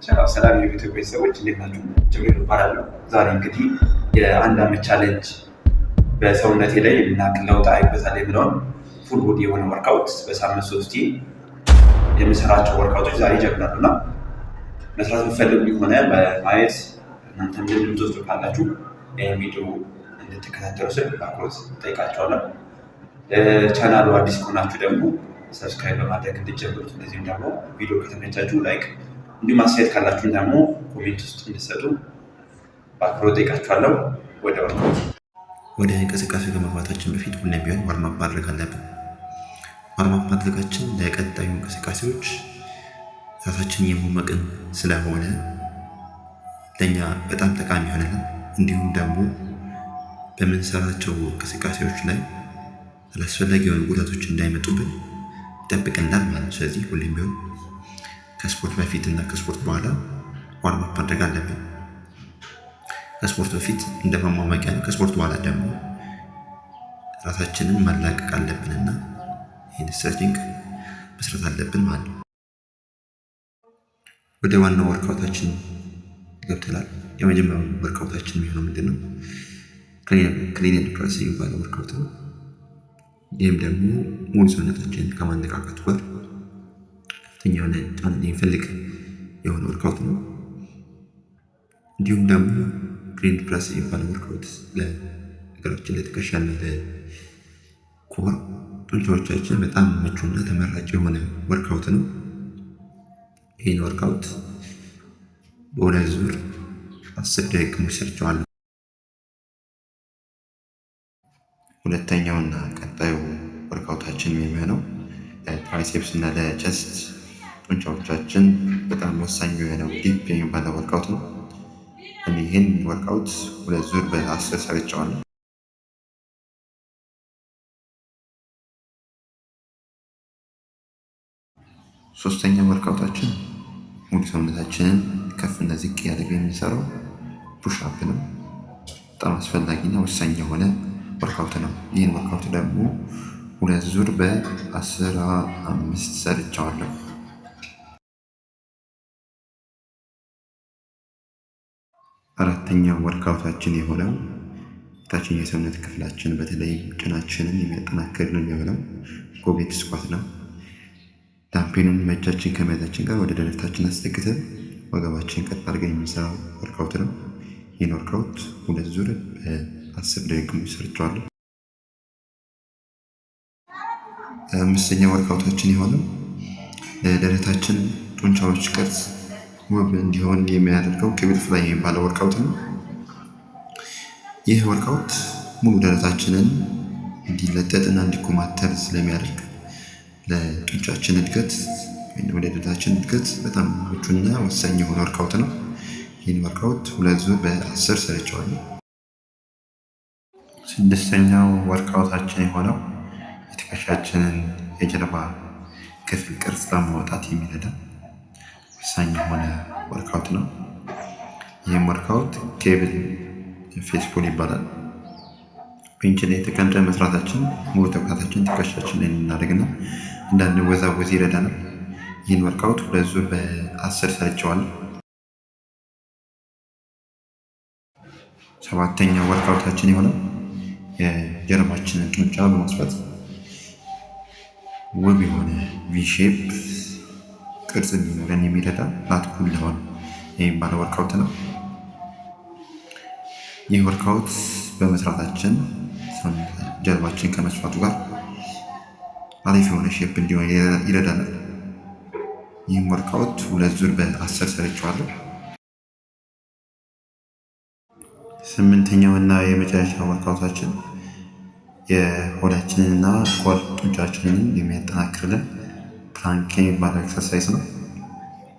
ሰላም ሰላም የዩቲዩብ ቤተሰቦች፣ እንዴት ናችሁ? ጅብሪል እባላለሁ። ዛሬ እንግዲህ የአንድ ዓመት challenge በሰውነቴ ላይ ምን ያክል ለውጥ አይበታል የሚለውን full body የሆነ workout በሳምንት ሶስቴ የምሰራቸው workout ኦች ዛሬ ይጀምራሉ። እና መስራት የምትፈልጉ ሆነ በማየት እናንተም ልምድ የምትወስዱ ካላችሁ ይህን ቪዲዮ እንድትከታተሉ ስል በአክብሮት እጠይቃችኋለሁ። ቻናሉ አዲስ ከሆናችሁ ደግሞ subscribe በማድረግ እንድትጀምሩት፣ እንደዚሁም ደግሞ ቪዲዮ ከተመቻችሁ like፣ እንዲሁም አስተያየት ካላችሁን ደግሞ comment ውስጥ እንድትሰጡ በአክብሮት እጠይቃችኋለሁ። ወደ workout። ወደ እንቅስቃሴ ከመግባታችን በፊት ሁሌም ቢሆን warm up ማድረግ አለብን። Warm up ማድረጋችን ለቀጣዩ እንቅስቃሴዎች ራሳችን የሞመቅን ስለሆነ ለእኛ በጣም ጠቃሚ ይሆንልን። እንዲሁም ደግሞ በምንሰራቸው እንቅስቃሴዎች ላይ አላስፈላጊ የሆኑ ጉዳቶች እንዳይመጡብን ይጠብቅናል ማለት ነው። ስለዚህ ሁሌም ቢሆን ከስፖርት በፊት እና ከስፖርት በኋላ warm up ማድረግ አለብን። ከስፖርት በፊት እንደ ማሟሟቂያ ነው። ከስፖርት በኋላ ደግሞ ራሳችንን ማላቀቅ አለብንና ይህን stretching መስራት አለብን ማለት ነው። ወደ ዋናው workout ኣችን ገብተናል። የመጀመሪያው workout ኣችን የሚሆነው ምንድን ነው? Clean and press የሚባለው workout ነው። ይህም ደግሞ ሙሉ ሰውነታችንን ከማነቃቃቱ ጋር ከፍተኛ የሆነ ጫና የሚፈልግ የሆነ workout ነው። እንዲሁም ደግሞ clean press የሚባለው workout ለእግራችን፣ ለትከሻና ለ core ጡንቻዎቻችን በጣም ምቹና ተመራጭ የሆነ workout ነው። ይህን workout በሁለት ዙር 10 ደቂቃ ሰርቸዋለሁ። ሁለተኛውና ቀጣዩ workout ኣችን የሚሆነው ለ triceps እና ለ chest ጡንቻዎቻችን በጣም ወሳኝ የሆነው dip የሚባለው workout ነው። እኔ ይህን workout ሁለት ዙር በ10 ሰርቸዋለሁ። ሶስተኛ workout ኣችን ሙሉ ሰውነታችንን ከፍና ዝቅ እያደረገ የምንሰራው push up ነው። በጣም አስፈላጊና ወሳኝ የሆነ workout ነው። ይህን workout ደግሞ ሁለት ዙር በ15 ሰርቸዋለሁ። አራተኛው workout ኣችን የሆነው የታችኛው የሰውነት ክፍላችን በተለይ ጭናችንን የሚያጠናክርልን የሆነው goblet squat ነው። Dumbbell ኡን በእጃችን ከመያዛችን ጋር ወደ ደረታችን አስጠግተን ወገባችን ቀጥ አድርገን የምንሰራው workout ነው። ይህን workout ሁለት ዙር በ10 ደቂቃዎች ሰርቸዋለሁ። አምስተኛ workout ኣችን የሆነው ለደረታችን ጡንቻዎች ቅርጽ ውብ እንዲሆን የሚያደርገው cable fly የሚባለው workout ነው። ይህ workout ሙሉ ደረታችንን እንዲለጠጥና እንዲኮማተር ስለሚያደርግ ለጡንቻችን እድገት ወይም ለደረታችን እድገት በጣም ምቹና ወሳኝ የሆነ workout ነው። ይህን workout ሁለት ዙር በ10 ሰርቸዋለሁ። ስድስተኛው workout ኣችን የሆነው የትከሻችንን የጀርባ ክፍል ቅርጽ ለማውጣት የሚረዳ ወሳኝ የሆነ workout ነው። ይህም workout cable face pull ይባላል። Bench ላይ ተቀምጠን መስራታችን ሙሉ ትኩረታችን ትከሻችን ላይ እንድናደርግና እንዳንወዛወዝ ይረዳናል። ይህን workout ሁለት ዙር በ10 ሰርቸዋለሁ። ሰባተኛው workout ኣችን የሆነው የጀርባችንን ጡንቻ በማስፋት ውብ የሆነ V shape ቅርጽ እንዲኖረን የሚረዳ lat pull down የሚባለው workout ነው። ይህ workout በመስራታችን ጀርባችን ከመስፋቱ ጋር አሪፍ የሆነ shape እንዲሆን ይረዳናል። ይህም workout ሁለት ዙር በ10 ሰርቸዋለሁ። ስምንተኛው እና የመጨረሻው workout ኣችን የሆዳችንንና core ጡንቻችንን የሚያጠናክርልን plank የሚባለው exercise ነው።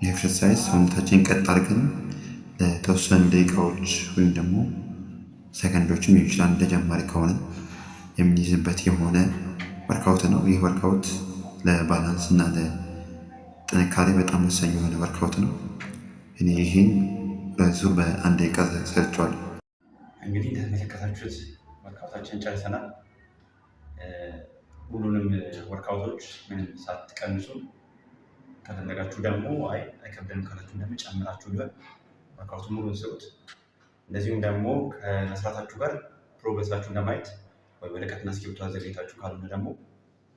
ይህ exercise ሰውነታችንን ቀጥ አድርገን ለተወሰኑ ደቂቃዎች ወይም ደግሞ ሰከንዶችም ሊሆን ይችላል፣ እንደ ጀማሪ ከሆነ የምንይዝበት የሆነ workout ነው። ይህ workout ለ balance እና ለጥንካሬ በጣም ወሳኝ የሆነ workout ነው። እኔ ይህን በዙር በአንድ ደቂቃ ሰርቸዋለሁ። እንግዲህ እንደተመለከታችሁት workout ኣችንን ጨርሰናል። ሁሉንም workout ኦች ምንም ሳትቀንሱ ከፈለጋችሁ ደግሞ አይ አይከብደንም ካላችሁ ደግሞ ጨምራችሁ ቢሆን workout ኡ ሙሉን ስሩት። እንደዚሁም ደግሞ ከመስራታችሁ ጋር progress ኣችሁን ለማየት ወይ ወረቀትና እስክሪብቶ አዘጋጅታችሁ ካልሆነ ደግሞ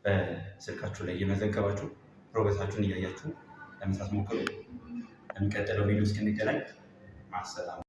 በስልካችሁ ላይ እየመዘገባችሁ progress ኣችሁን እያያችሁ ለመስራት ሞክሩ። በሚቀጥለው ቪዲዮ እስክንገናኝ ማሰላም።